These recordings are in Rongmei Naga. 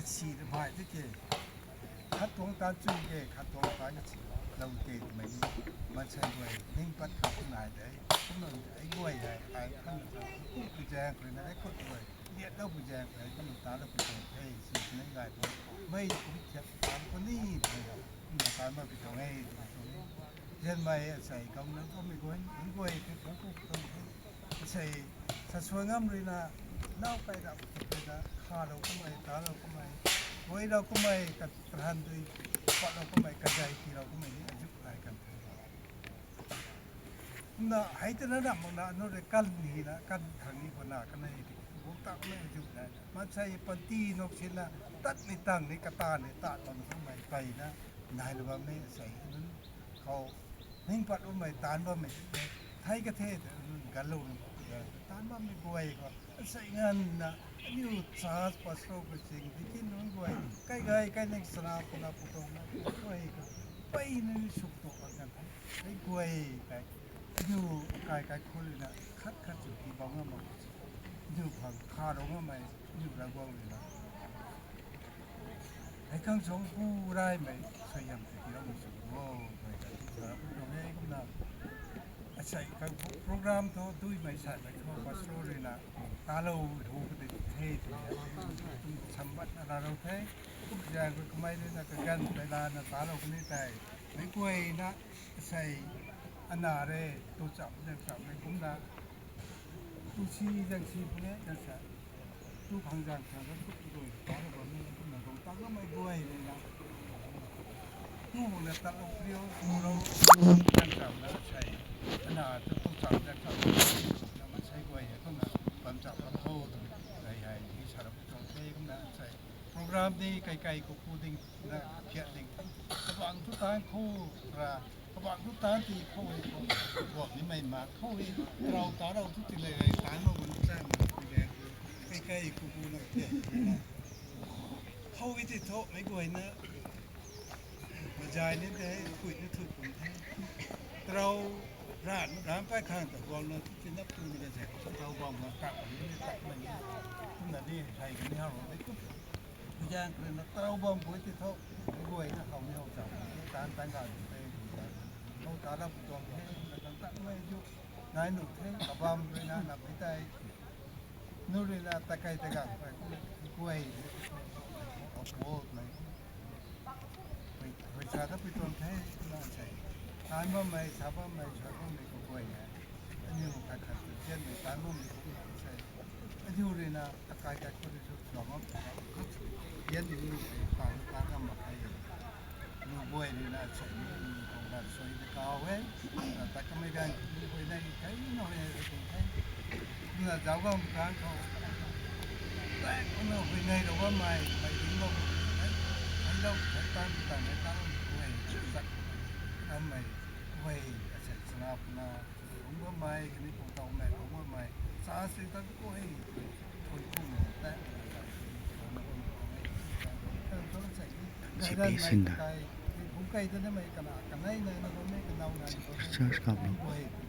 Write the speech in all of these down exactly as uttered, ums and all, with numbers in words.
si de bai de ke. Khat tuang tan chui ke, khat tuang tan si lou ke twmei ni. Maansei guay ning pat khat nai de. Kumna ai guay hei, ai khan kum pu zaeng kuri na, ai khut guay liat lou pu zaeng kuri, kum ta lou pu zaeng, hei, si nai gay tu. Mei kum thiak tan ko ni, mei lou. Kumna tan ma pi tuang e, twmei tuang e. Zianmei asei kam na kummei guay, mei guay ke tuang ku tuang e. Asei, sa suai ngam rui na, nau kai dap, kai dap, kha lou kummei, ta lou kummei, guay lou kummei, ka trahan dui, pat lou kummei, ka zai ti lou kummei ni, azu ai kan. Kumna, hei tana ram mak na, anu rui kan ni na, kan thang ni khou na, kan hei ti, buk tak mei azu na. Maansei panty nok sin na, tat ni tang ni, kata ni, tat bam kummei, pey na, nai na bam ni, asei, nun, khou, ning pat bammei, tan bammei, thei ka the, te, nun, gan lou na, tan bammei guay khou, asei ngan na, aniu church pastor khou sing, di kin nun guay, kai gay, kai ning sana, puna, putong na, guay khou, pey na ni suk tok kan the, hei guay, kai, aniu kai, kai khou rui na, khat khat sw ki bam ngam mak, aniu phang kha lou ngammei, aniu Ravguangc rui na. Hei khang song pu raymei, suaihiam tei tiiloumei sw o, twmei ta, sa pu tuang e kumna. Asei khang program thu, duimei saimei thu, pastor rui na, ta lou, hu ka tei the, twmei, kum sambat na la lou the, kum zaeng rui kamei rui na, kaganv tei la na, ta lou kani tei, mei guay na, asei, ana re, tu cham, zaeng cham, mei kumna, tu si, zaeng si, pu ne, zaeng sa. Tu khang zaeng khang tu tu dui ta lou bam ni kumna tuang ta kamei guay ni na. Tu na tat lou priu, tu lou, zaeng cham na sei. Ana tu tu cham zaeng cham na ma sei guay ni kumna bam cham bam ho tu. Hei hei, ni sa rap tuang the kumna sei. Program ni kai kai khou pu ding na, phiat ding. Kabang tu tan khou ra. Kabang tu tan ti khou hei khou, guak ni mei mak khou hei, rau ta rau tu ti lei lei tan ma bun chang ma ti le, kai kai ku ku na te. Khou hei ti tho mei guay na, mazai ni te, kui ni thui kun the. Rau, ran, ran pai khang ta guang na tu ti na pu ni le se, rau bam ma tak ni tak ma ni, kum na ni, hai ni hau ni tu. Zaeng kri na tarou bam pui ti tho, mei guay na how ni how cham, tan tan ga ni tei, how ta rap tuang the, na tan tan mei ju, nai nu the, kabam rui na, na pi tei, nu rui na, ta kai ta gang pai, guay, a po mei, mei, mei sa ta pi tuang the, na sei, tan bam mei, sa bam mei, sa bam mei, guay na, aniu khat khat tu zian mei, tan bam mei, sei, aniu rui na, Akai kai khou rui sw suang bam, yan ni ni, pang ta kam mak kai. Nu guay rui na cham ni, nu kong ran sui de kau e. Na ta kamei gan, nu guay na ni kai, na hei hei tung kai. Na zau gam kan khou. Tai, nu guay na rou bam mei, mei ding bam. Hei lou, hei tan, tan, hei tan, guay, zak. Kam mei, guay, asei, sana puna. G P S in da. Recharge kap lo.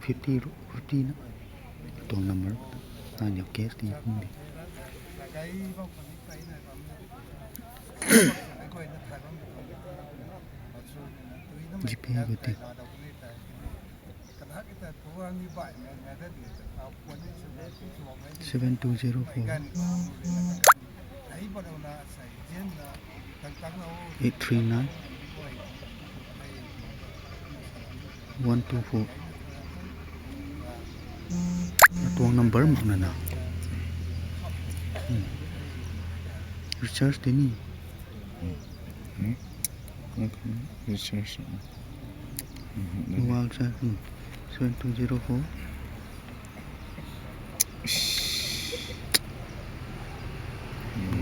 Fifty ru-, fifty na. Tuang number. Nai liu cash ti hung di. G P ko te. Seven two zero four eight three nine one two four. Tuang number mak na na. Hmm. Recharge tei ni. Hmm. Hmm. Okay. Recharge. Mobile charge, hmm. Seven two zero four.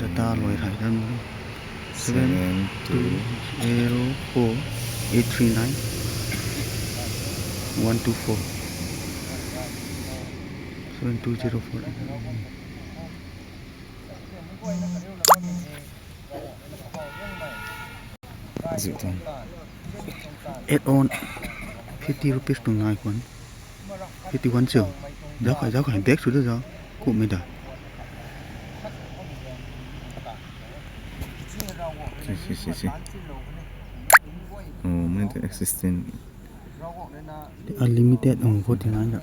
Data luai thai dan. Seven two zero four eight three nine one two four. Seven two zero four. Add on fifty rupees tuang nai khwan. Fifty one cho. Zau khai, zau khai, back sw da zau. Kumhmei da. Si, si, si, si. Oh, mei ta existing. Unlimited ang forty nine ga.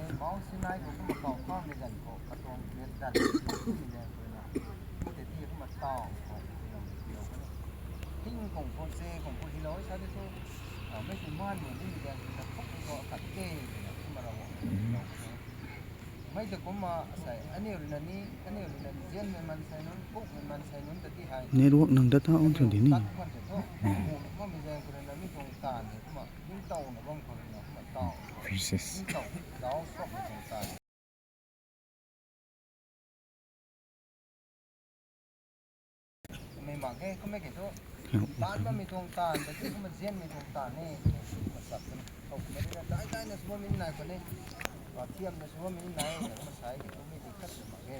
Mei ta kumna asei, aniu ruina ni, aniu ruina ni zianmei mansei nunc, kukmei mansei nunc ta ti hei. Network nang data on tw di ni. Tat kwan tei thu, kumna mi zaeng khou ruina mi tuang taanv ni kumna, ningtowna bam khou ruina kumna taw. Ningtow, taw, sopmei tuang taanv. Mei mak ge, kummei ki thu. Taanv bammei tuang taanv, ta ti kumna zianmei tuang taanv e, kumna sap kan. Thow kumna ruina dai daina sw bammei nai khwan e. Thiamna sw bammei nai, kumna sai ki kummei ti khat mak ge.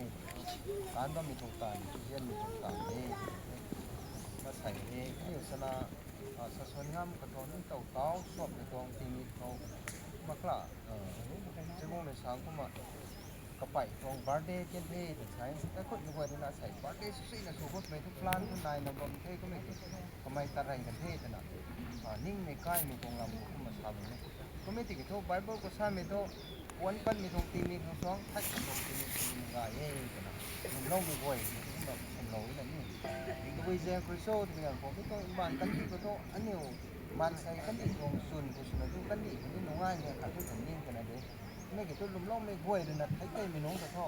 Taanv bammei tuang taanv, zianmei tuang taanv e. Kumna sai e, aniu sana, sasuan ngam katuang ningtow taw, sopmei tuang tingmik khou. Makla, chibung rui sang kumna, kapey tuang birthday kan the twna sa e. Kaikhunmei guay ruina sei birthday swsuina sw khou twmei thu plan thu naina bam the kummei ki. Kamei tarey kan the twna. Ningmei kaimei tuang lam khou kumna sa bam e. Kummei tiki thu Bible khou samei thu, puan panmei tuang tingmik khang suang, thei tuang tingmik khang gay e twna. Lwmloumei guay, kumna kumlou na ni. Tabui zaeng khou rui cho twmei ganv khou, mi tuang mbaanv kandih khou thu, aniu maansei kandih tuang chwn khou swna thu kandih khou ni nungaimei khat thu tuang ning twna de. Mei ki thu lwmloumei guay ruina thei keymei nunc ta tho.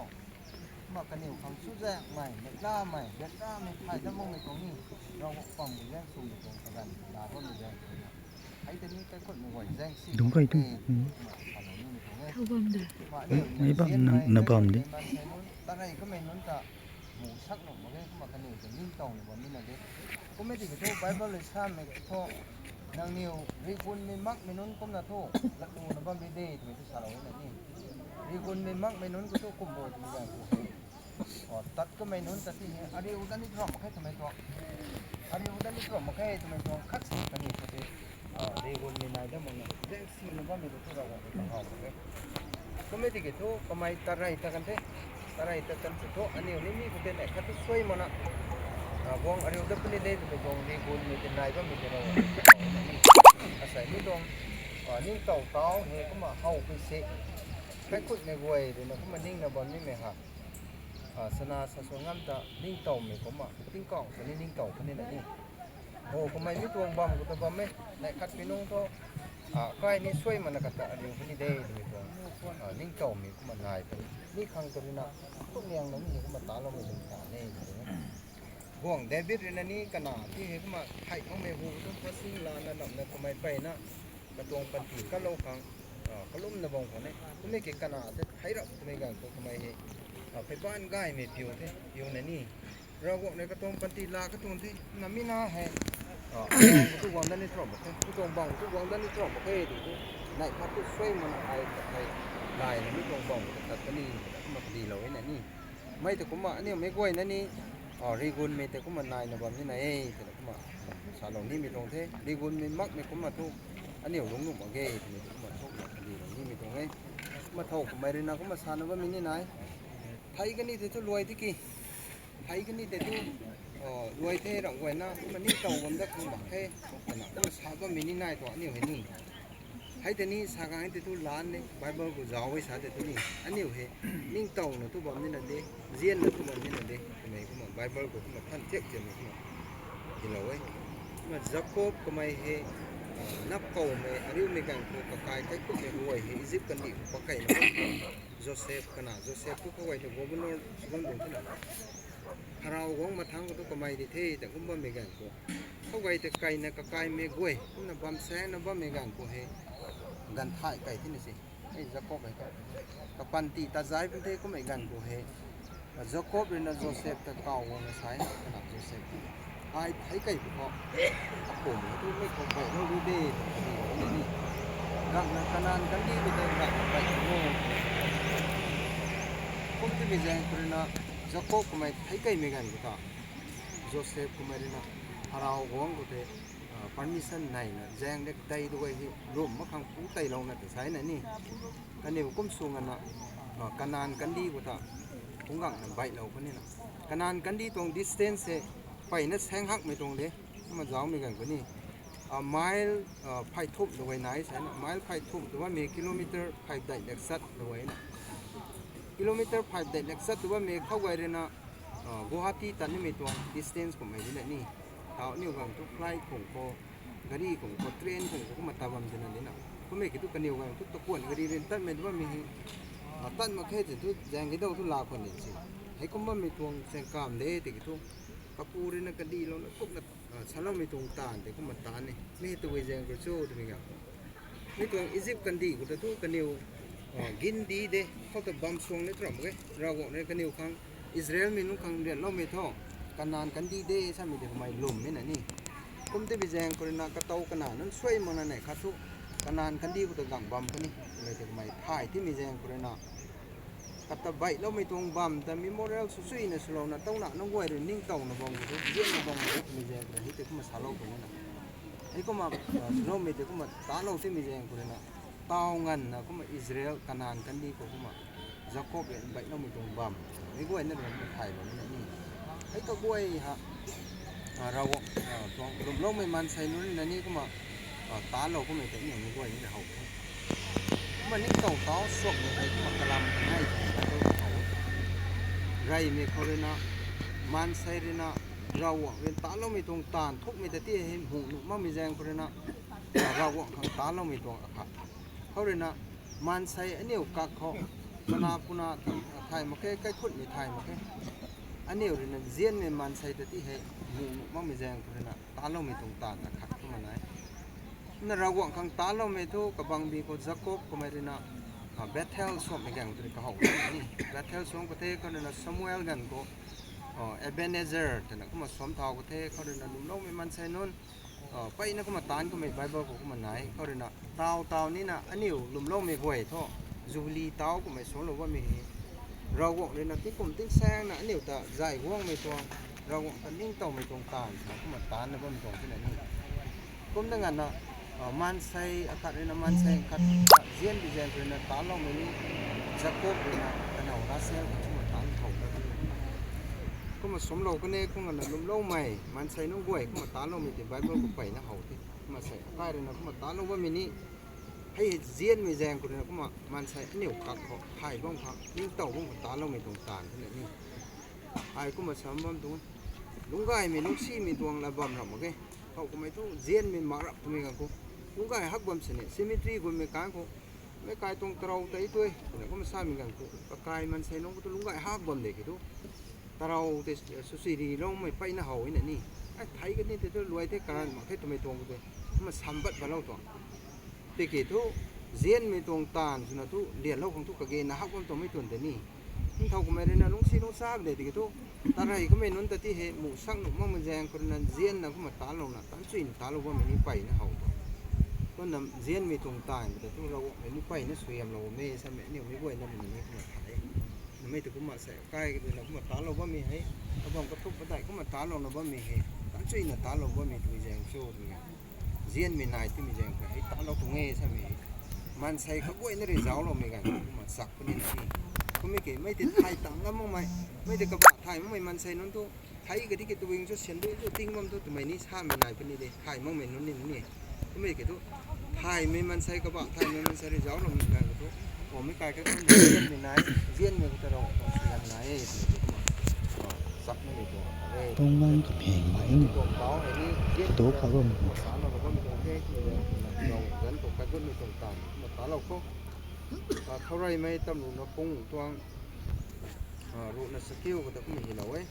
Kumna kaniw khang chuzaenghmei, neihlamei, biatramei, thay dat makmei tuang ni, Ravguangc pam khou zaeng swmei tuang kaganv la bammei zaeng khou ruina. Hei tei ni kaikhunmei guay zaeng si Dungc kai tu. Kumna salou nimei tuang e. Mei bam na bam de. Tarey kamei nunc ta, mu sak nuh mak ge, kumna kaniw ta ningtowna bam nina de. Kummei tiki thu Bible rui samei thu, nangniw rigunmei makmei nunc kumna thu, latluna bam ri de twmei thu salou na ni. Rigunmei makmei nunc khou thu kum bo twmei ganv khou hei. Tat kamei nunc ta ti hei, ariu dat ni tram mak khe twmei tuang. Ariu dat ni tram mak khe twmei tuang khat kaniw khou tei. Rigunmei nai dat makna, zaeng sina bammei khou thu Ravguangc rui kahaw mak khe. Kummei tiki thu kamei tarey ta kan the. Tarey ta kan the thu aniu ni mi khou tei neih khat thu suai makna. Guang ariu dat puni de twmei tuang rigunmei tei nai bammei tei Ravguangc rui kahaw mak khe. Asei mi tuang, ningtow taw hei kumna how pui se. Kaikhunmei guay ruina kumna ningna bam nimei ha. Sana sasuan ngam ta ningtowmei kumna, tingkauh kani ningtow kani na ni. Ho kamei mi tuang bam khou ta bam e, neih khat pi nung thu, kai ni suai makna kata ariu kani de twmei tuang, ningtowmei kumna nai puni. Mi khang ta ruina, khutniang na mi hei kumna taloumei tuang ta ne. Guangc David ruina ni kana ti hei kumna thei makmei hu tu pasing lana namna kamei peyna, katuang panty kalou khang, kalumna bam khou ne. Kummei ki kana tei thei rap twmei ganv khou kamei hei, pheyban gaymei piu the, piuna ni. Ravguangc rui katuang panty la katuang the, na mi na hei, tu guang dat ni tram mak khe, tu tuang bam tu guang dat ni tram mak khe, ti tu. Neih khat tu suai makna ai ta hei, layna mi tuang bam ta tat kani, kumna kadilou e na ni. Mei ta kumna aniu mei guayna ni, rigunmei tei kumna naina bam nina e, twna kumna salou nimei tuang the, rigunmei makmei kumna thu, aniu lungc nuh mak ge, twmei tu kumna thu, kadilou nimei tuang e. Kumna thow kamei ruina kumna sana bammei ni nai. Thei kani tei thu luai tiki. Thei kani tei thu, luai the Ravguangc guayna, kumna ningtow bam dat khang mak khe, twna kumna sa bammei ni nai tuang aniu hei ni. Hei tei ni sa khang hei tei thu lan ni, Bible khou zauc e sa tei thu ni. Aniu hei, ningtowna thu bam nina de, zianna thu bam nina de, twmei kumna Bible khou kumna than thiak thiakmei kumna tilou e. Kumna Jakob kamei hei, nap kawmei, ariumei ganv khou kakai kaikhunmei guay hei Izip kandih khou pakeina Joseph kana, Joseph thu kaguay ta governor sw bam tuang thina. Pharaoh guangc mathangc khou thu kamei di the, ta kum bammei ganv khou. Kaguay ta kaina kakaimei guay, kumna bam saengna bammei ganv khou hei, ganv thay kai thina se. Hei Jakob hei ta, kapanty ta zai pun the kummei ganv khou hei, Jakob ruina Joseph ta kaw guangna sa e, kana Joseph, ai thei kei pw khou, akhum tu mei khou bailou ru de, twna ni. Gangna Kanan kandih khou tei gangna bailou o. Kum timei zaeng khou ruina Jakob kamei thei keimei ganv khou ta, Joseph kamei ruina Pharaoh guangc khou tei, permission naina zaeng de tei tu guay hei lwm mak khang pu teilouna ta sa e na ni. Kaniw kum sw ngana, Kanan kandih khou ta, phungc gangna bailou khou nina. Kanan kandih tuang distance hei, peyna saeng hakmei tuang de. Kumna zaumei ganv khou ni, mile phay thumh tu guay nai sana, mile phay thumh tu bammei kilometer phay dai lak chat tu guay na. Kilometer phay dai lak chat tu bammei khou guay rui na, Guwahati tat nimei tuang distance kummei di na ni. Tau aniu ganv thu flight khang khou, gari khang khou, train khang khou kumna tat bam tina di na. Kummei ki thu kaniw ganv thu takuan gari rui tatmei tu bammei hei, tat mak khe tei thu zaeng kidau thu laa khwan ni si. Hei kum bammei tuang chaeng kamv de tiki thu, kapu rui na kadilouna kumna saloumei tuang taanv tei kumna taanv ni. Mi hei tabui zaeng khou cho twmei ganv khou, mi tuang Egypt kandih khou ta thu kaniw gin di de, khou ta bam suang ni tram mak ge. Ravguangc rui kaniw khang, Israelmei nunc khang rianloumei thu, Kanan kandih de samei tei kamei lwmmei na ni. Kum tei bi zaeng khou rui na katow Kanan nunc suai mak na nei khat thu, Kanan kandih khou ta gang bam kani, kamei tei kamei thay timei zaeng khou rui na, kata baihloumei tuang bam ta memorial swsuina swlouna tauna nunc guay rui ningtowna bam khou thu, zianna bam khou thu twmei zaeng khou rui hei tei kumna salou tuang na. Hei kumna, loumei tei kumna talou timei zaeng khou rui na, taw nganvna kumna Israel Kanan kandih khou kumna Jakob rui baihloumei tuang bam, mei guayna rui kumna thay bam na ni. Hei kaguay ha, Ravguangc tuang lwmloumei maansei nunc na ni kumna talou kummei tei ni mei guay ni rui how the. Kumna ningtow tau suakmei hei kumna kalam kanei tei Bible khou how e. Reymei khou rui na, maansei rui na, Ravguangc rui taloumei tuang taanv thukmei ta ti hei mhung nuh makmei zaeng khou rui na, Ravguangc khang taloumei tuang akhat. Khou rui na, maansei aniu kak khou, pana puna thay mak khe, kaikhunmei thay mak khe. Aniu rui na zianmei maansei ta ti hei mhung nuh makmei zaeng khou rui na, taloumei tuang taanv akhat kumna nai. Na Ravguangc khang taloumei thu kabangbi khou Jakob kamei rui na, Bethel suamhmei ganv khou rui kahow ni. Bethel suam khou the khou rui na Samuel ganv khou, Ebenezer twna kumna suam thau khou the khou rui na lwmloumei maansei nunc, mpeyna kumna taanv kummei Bible khou kumna nai. Khou rui na taw taw nina aniu lwmloumei guay thu, Jubilee tau kummei suamlou bammei hei, Ravguangc rui na tingkum tingsaengna aniu ta zay guangmei tuang, Ravguangc ta ningtowmei tuang taanv sa kumna taancna bammei tuang thina ni. Kumna nganvna, maansei akhat rui na maansei akhat zian bi zaeng rui na taloumei ni, Jakob rui na kanow Rachel khang kumna taanc khou ta ni. Kumna suamlou kan e, kumna nganvna lwmloumei maansei nunc guay kumna taloumei tei Bible khou mpeyna how the. Kumna sei akai rui na kumna talou bammei ni, hei hei zianmei zaeng khou rui na kumna maansei aniu kak khou thay bam khang, ningtow bam khang taloumei tuang taanv thina ni. Ai kumna sam bam tuang, lungcgaymei lungcsimei tuang la bam rap mak ge. Khou kummei thu zianmei mak rap twmei ganv khou, lungcgay hak bam sini cemetery gummei kan khou, meic kai tuang tarou tei tui twna kumna samei ganv khou kakai maansei nunc khou thu lungcgay hak bam de ki thu, tarou tei swsui riloumei mpeyna how na ni. Ai thei kani tei thu luai the, karan mak the twmei tuang khou tei kumna sam bat balou tuang. Tiki thu, zianmei tuang taanv swna thu lianlou khang thu kage na hak bam tuangmei tuang tei ni. Nthau kummei rui na lungcsi lungcsak de tiki thu, tarey kamei nunc ta ti hei muh sak nuh makmei zaeng khou rui na zianna kumna talouna, tanchuina talou bammei ni mpeyna how tuang. Kumna zianmei tuang taanv ta thu Ravguangc rui ni mpeyna suaihiamlou bammei samei aniu mei guayna rui na ni kumna thay. Namei tu kumna sei akai rui na kumna talou bammei hei, kabam kathumh padeih kumna talouna bammei hei, tanchuina talou bammei tei zaeng cho tw e. Zianmei nai timei zaeng khou hei talou tuang e samei hei, maansei kaguayna rui zaucloumei ganv kumna chak puni na ni. Kummei ki mei tei thay tang ngam makmei, mei tei kabah thay makmei maansei nunc thu, thei kadi ki tabui cho, syan dui cho, ting bam thu twmei ni samei nai puni de, thay makmei nunc ni ni. Kummei ki thu, thaymei maansei kabah thaymei maansei rui zaucloumei ganv khou thu, o mei kai kaikhunmei nai, zianmei khou ta Ravguangc tuang suaihiam nai e twmei kumna chak makmei tuang e. Tuang bang kapheng mak e. Tuang tau hei ni, zian tu kha bam. Kumna talou bammei tuang the, kumna Ravguangc zanc khou kaikhunmei tuang taanv kumna talou khou, thaureymei tamruhna pung tuang ruhna chakiu khou ta kumna hylou e.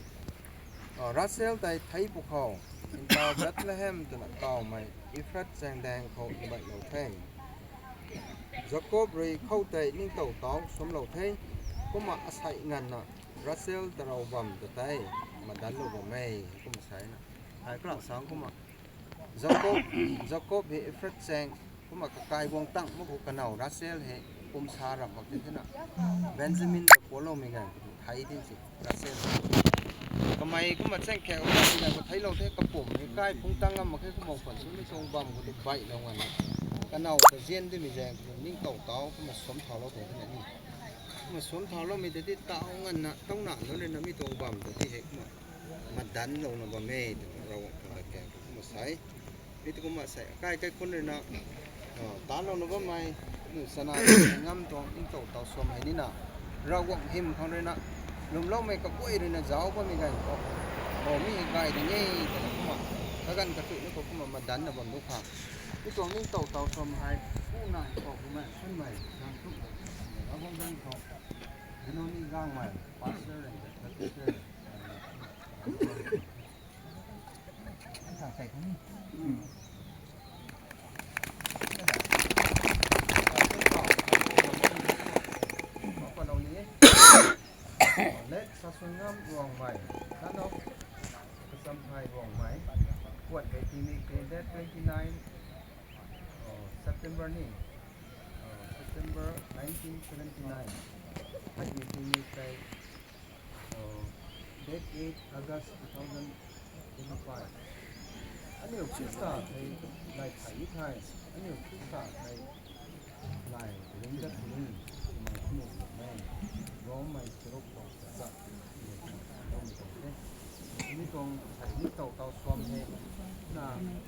Rachel tei thei pwkhou, ntaw Bethlehem twna kawmei Ephrath chaengdaeng khou mbaihlou the. Jakob rui khoutei ningtow tau suamlou the. Kumna asei nganvna Rachel tarou bam ta tei madanlou bam e. Kumna sa na, ai kara sang kumna, Jakob, Jakob hei Ephrath chaeng, kumna kakai guang tang mak khou kanow Rachel hei pum sa ramh mak ti thena, Benjamin ta pualoumei ganv khou thei tin si Rachel. Kamei kumna chaeng kha khou ganv khou theilou the, kapum hei kai phungc tang ngam mak khe, kumna khwan swmei tuang bam khou tu baihlou nganvna, kanow ta zian timei zaeng khou ningtow tau kumna suam thaulou tuang thena ni. Kumna suam thauloumei ta ti taw nganvna, tauna nunc rui na mi tuang bam ta ti hei kumna madanlouna bam e twna Ravguangc tuang lat kaeng khou Sai, mi tu kumna sai, akai kaikhunc rui na, ah, tanlouna bammei, nu sana ngam tuang ningtow taw suam hei nina, Ravguangc hym khang rui na, lwmloumei kaguay rui na zauc bammei ganv khou, oh, mi hei gay ding e, twna kumna, kaganv kathuina khou kumna madanna bam du khang. Mi tuang ningtow taw suam hei, pu nai khou kumna, sunmei, ganv tu, Ravguangc ganv khou, Binoni Gangmei, pastor and the pastor. Let Sasungam Ruangmei, son of Kasamphai Ruangmei, kuat hei tini ke date twenty nine, oh, September ni, oh, September nineteen seventy nine. Hei ni tini ke, oh, date eight August two thousand twenty five. Aniu Khrista hei lai thai thai, aniu Khrista hei lai ringdat ni, mai kunu luk mei, Rome mei siruk tuang sa sa, ni tuang the. Mi tuang thai ningtow taw suam hei, na,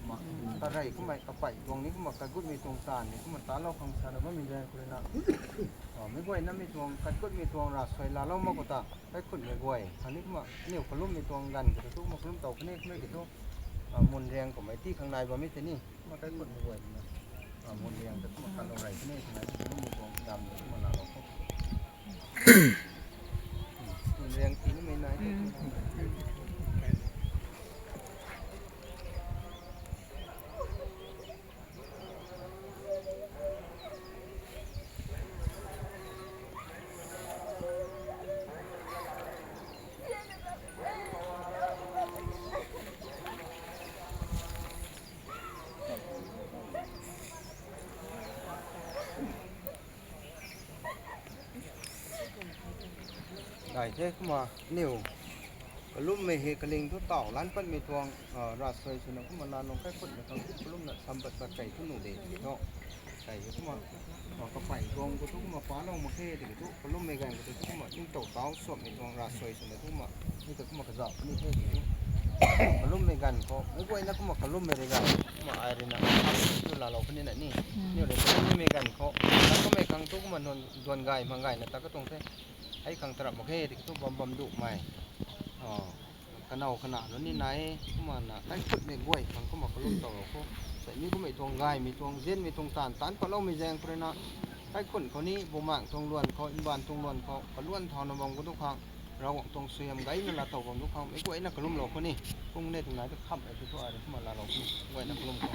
ma, karei kumna, kapei tuang ni kumna, kagutmei tuang taanv ni kumna, tanlou khang sana bammei ganv khou rui na, ah, mi guay na mi tuang, kagutmei tuang ravsuai laalou mak khou ta, kaikhunhmei guay, khatni kumna, aniu kalummei tuang ganv khou tu, kumna kalum tow kani, kumna ki tu, ah, Munriang kummei ti khang nai bammei tei ni, kumna kaikhunhmei guay, kumna, ah, Munriang ta kumna kalou rei kani, kumna kalummei tuang dam ta kumna laalou khou. Munriang tinimei nai. Gay the kumna, aniu kalummei hei kaling thu taw lan patmei tuang, ah, ravsuai swna kumna laalou kaikhunhmei khang kumna kalumna sampat pat kei thu nuh de tiki thu. Kei hei kumna, ah, kapei tuang khou tu kumna palou mak khe tiki thu, kalummei ganv khou tu kumna ningtow taw suammei tuang ravsuai swna kumna, mi ta kumna kazauh ni the tiki thu. Kalummei ganv khou, mi guay na kumna kalummei rui ganv, kumna ai rui na, tu laalou kani na ni. Aniu rui kalummei ganv khou, na kummei khang tu kumna nunc duan gay, mang gayna ta katuang the. Hei khang tarap mak khe, tiki thu bam bam duhmei. Ah, kanow kana nunc ni nai, kumna na, kaikhunhmei guay khang kumna kalum tow khou. Sai mi kummei tuang gaymei tuang, zianmei tuang taanv, taanc patloumei zaeng khou rui na, kaikhunhmei khou ni, bumaengc tuang luan khou, mbaanv tuang luan khou, kaluan thauna bam khou tu khang, Ravguangc tuang suaihiam gayna laa tow bam tu khang, mi guayna kalumlou khou ni, kum ne twna tu kham e tu thu ai rui kumna laalou khou ni, guayna kalum khou.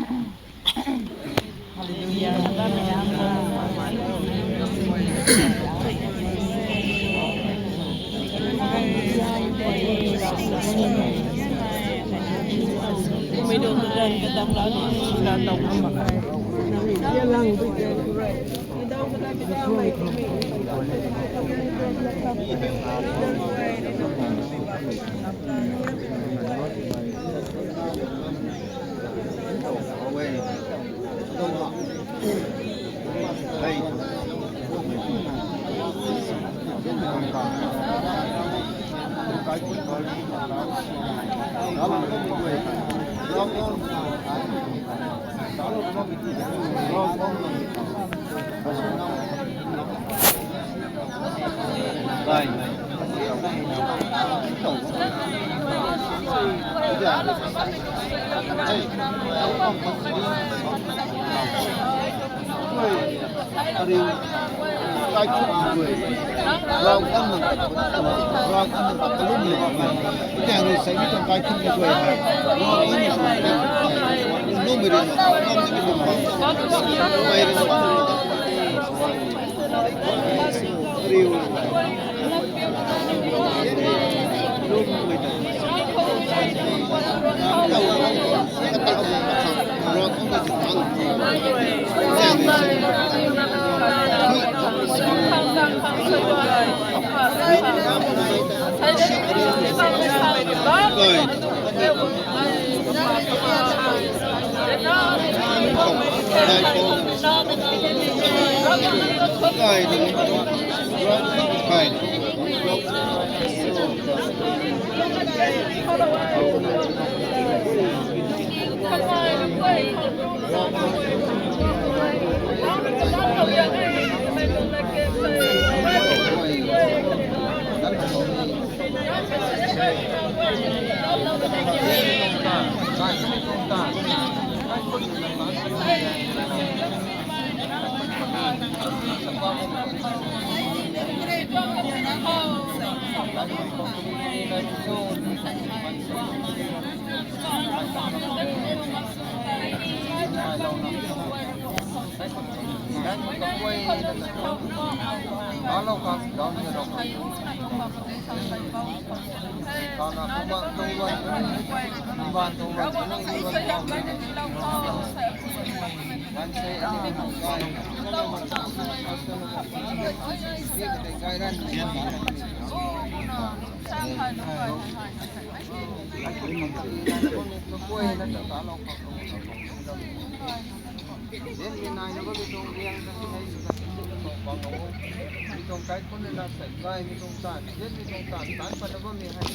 Mi tuang kaikhunc na sa gay, mi tuang taan, mi tuang taan, taan pat na bammei hei.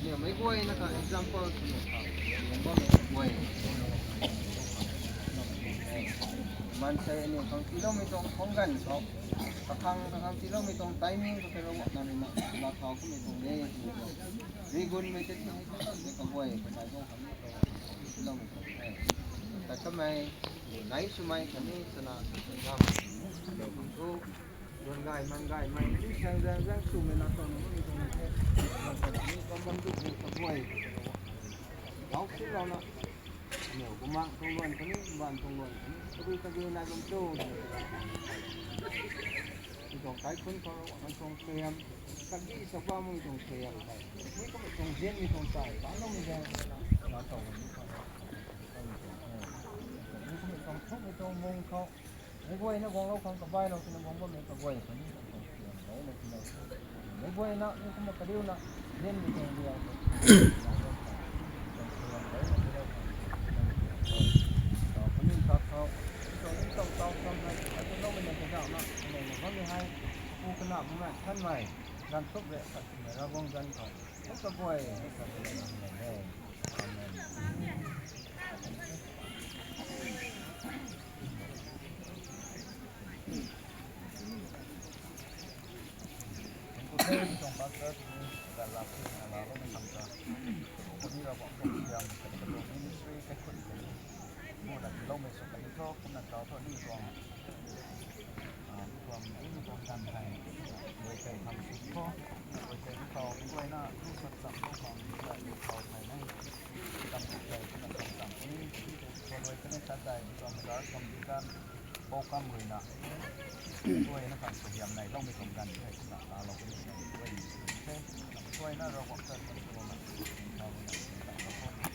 Ni mei guayna kha example sw ni kha, bammei guay. Maansei aniu khang tiiloumei tuang khang ganv khou, kakhang kakhang tiiloumei tuang timing khou tei Ravguangc na ni ma, la thau kummei tuang de, rigunmei tei ti hei, kaguay, kamei tuang khang ni tuang, tiiloumei tuang the. Tat kamei, nai swmei khatni sana, sana, thu, duan gay, man gaymei, ni sang zang zang swmei na tuang na ni tuang the. Ni bam bam tu ni kaguay, lau sinlouna, aniu kumna tuang luan khatni, baan tuang luan khatni, kagui kagui nai bam tu, ni tuang kaikhunc khou Ravguangc tuang suaihiam, kandih sa bammei tuang suaihiam tei, mi kummei tuang zianmei tuang tei, tanloumei zaeng, na tuang ni tuang, ni kummei tuang thukmei tuang mung khou, mei guayna guanglou khang kabailou tina guang bammei kaguay khatni tuang suaihiam lou na tina. Mei guayna, mi kumna kariuna, zianmei tuang liang, khatni tak khou, tuang ni tuang tau tuang hei, atuloumei na kazauhna, kaniw na bammei hei, pu kana bumaengh thanmei, ganv thuk rui khat swmei Ravguangc zanc khou, hei kaguay, hei kaguay, hei kaguay. Amen. Thank you, thank you, Pastor. Tini kaganv laa puni na laaloumei khang ta, kaniw Ravguangc tuang suaihiam, kaniw tuang ministry kaikhunc kaniw, kumna tiiloumei sw kaniw thu, kumna tau thu ni tuang, ah, ni tuang, ni tuang ganv hei, guay tei khang sw khou, guay tei ni tau, guayna, ni sat cham khou khang, guay ni tau thei na, kam tei kumna tuang cham puni, guay tei ni sat tei, ni tuang mazar kam di kan, bou kam ruina, guayna khang suaihiam neiloumei tuang ganv hei kumna laalou puni, guay ni sw the, guayna Ravguangc ta kan sw na, tau na, tau na,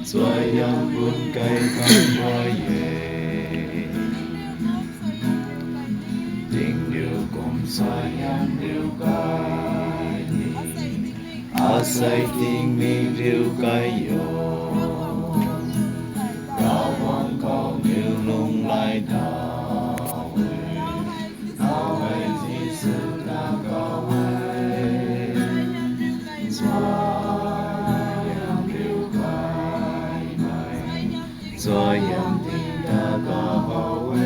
Suaihiam bun kai khang guay e. Ting riu kum suaihiam riu kai ni. Asei tingmik riu kai o. Ravguangc khou niw lunghlaic daw e. Khou hei Jisu ta khou e. Suaihiam riu kai mei. Suaihiam ting ta khou e.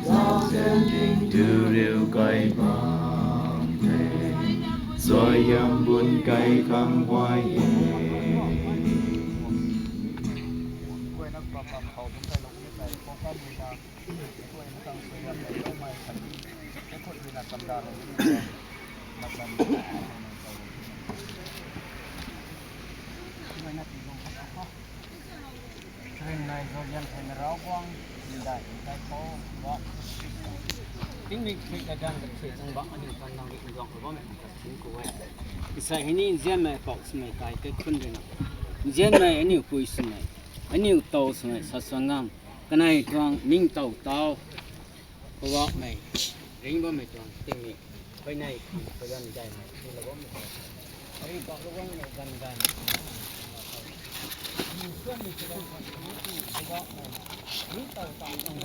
Zauzian ting tu riu kai bam the. Suaihiam bun kai khang guay e. Tingmik khui kaganv kathui tuang bam aniu kan nang ri nduang khou bammei khang tat thank you e. Isai hei ni nzianmei pou swmei kai kaikhunc rui na, nzianmei aniu pui swmei, aniu tow swmei sa suan ngam, kanei tuang ningtow tau, Poubauhmei, ringc bammei tuang tingmik, huayney khang kaganv gaymei swlou bammei, ariu paklou bammei ganv gaymei tuang, aniu suanmei swlou khang, Poubauhmei, ringctow tang tuang,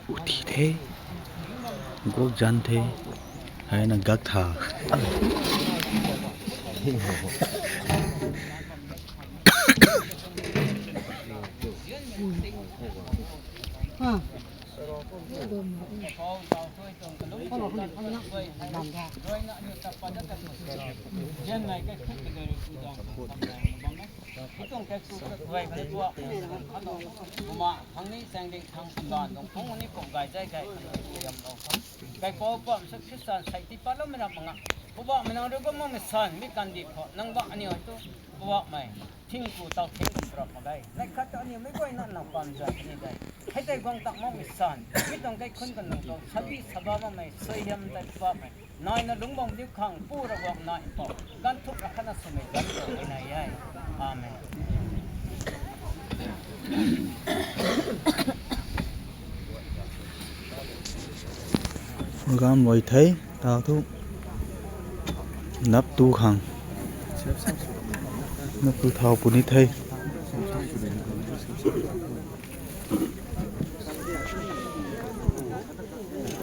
Uti the, guak zan the, hei na gak tha. Kumna khang ni chaeng ding khang kumna tuang phung ni kum gay zay gay khang ni yamlou khang. Kaipouc pam sa Khristan sei tii patloumei ram mak nga. Poubauhmei nang rui bam makmei san mi kandih khou nang bam aniu tu Poubauhmei. Thingku tau thing kum prap mak ge. Neih khat ta aniu mei guayna nang pam zay ni de. Hei tei guang tak makmei san. Mi tuang kaikhunc kan nang tuang sabi saba makmei suaihiam tei Poubauhmei. Naina lungc bam diu khang Pu Ravguangc naina pou. Ganv thuk ra khatna swmei ganv khou nai e. Amen. Program lui the, tau thu nap tu khang. Nap tu thau puni the.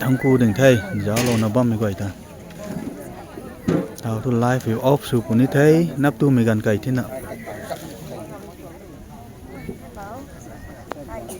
Thangku ding the, zauclouna bammei guay ta. Tau thu live view off sw puni the, nap tumei ganv kai thina.